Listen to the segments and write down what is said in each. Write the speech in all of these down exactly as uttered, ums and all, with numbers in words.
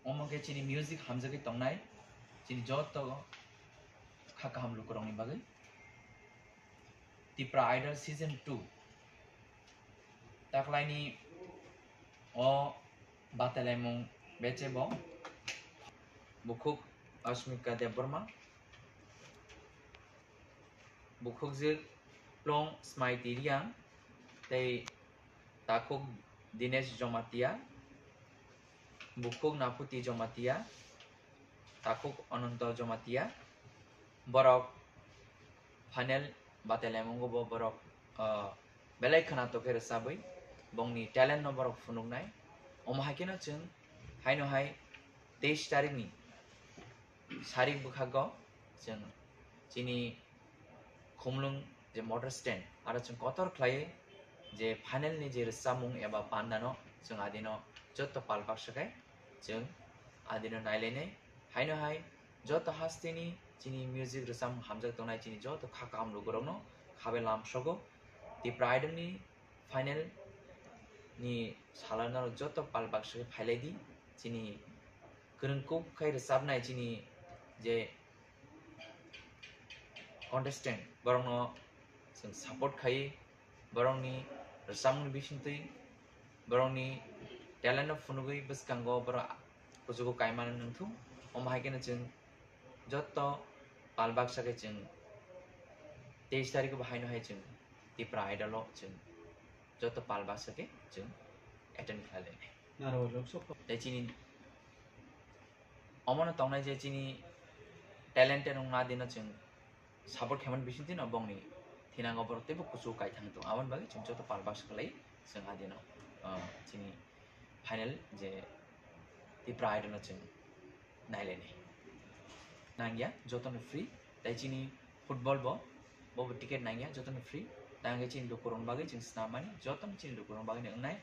Omo khe chini music hamjagwi tongnai, chini joto kha kaham lukurokni bagwi. Tipra Idol Season two taklaini o batalaimung bechebo bukhuk Ashmika Debbarma, bukhukjwk Plong Smai Tiriang tei takhuk Dinesh Jomatia, bukhuk Naputi Jomatia, takhuk Ananto Jomatia. Borok final batalaimung bo borok, ah, belai khwna tokhe rwchabwi bongni talent no borok phunuknai. Omo hai kheno chwng haino hai teis tarikni sarik bwkhago chwng chini Khumlwng je motor stand, aro chwng kotor khlaiwi je final ni je rwchapmung eba pandano chwng adino joto pal baksa khe chwng adino nailainai. Haino hai joto hasteni chini music rwchapmung hamjak tongnai chini joto kha kaham lukurokno khabe lamsogo. Tipra Idol ni final ni salano joto pal baksa khe phailai di. Chini kwrwng kuk khai rwchapnai chini je contestant, borokno chwng support khai, borokni rwchapmungni bisingtwi, borokni talent no phunugwi bwskango borok kuchugo kaimani nangthung. Omo hai kheno chwng joto pal baksa khe chwng teis tarikh bo haino hai chwng Tipra Idol o chwng joto pal baksa khe chwng attend khlai lainai. Tei chini omono tongnai je chini talented wngma dino chwng support khaimani bisingtwi no bongni thinango borok teibo kuchugo kaithang tongo. Aboni bagwi chwng joto pal baksa khlai chwng adino, ah, chini final je Tipra Idol no chwng nailainai. Nangya, jotono free. Tei chini football bo, bobo ticket nangya, jotono free. Tei hwnkhe chini lukurokni bagwi chwng snam mani, jotono chini lukurokni bagwi wngnai.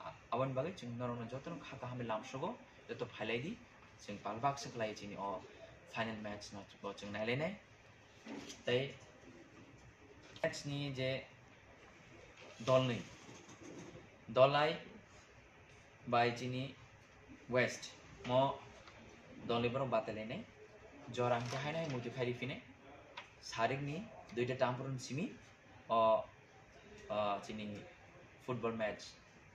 A-, aboni bagwi chwng norokno jotono kha kaham lamsogo, joto phailai di. Chwng pal baksa khlai chini o final match no bo chwng nailainai. Tei match ni je dolnwi, Dolai bai chini West mo dolnwi borok batalainai. Jora hwnkhe haino hai muitu khairi phinai. Sarikni duita tampurun simi o, o chini football match,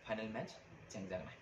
final match chengjaknai.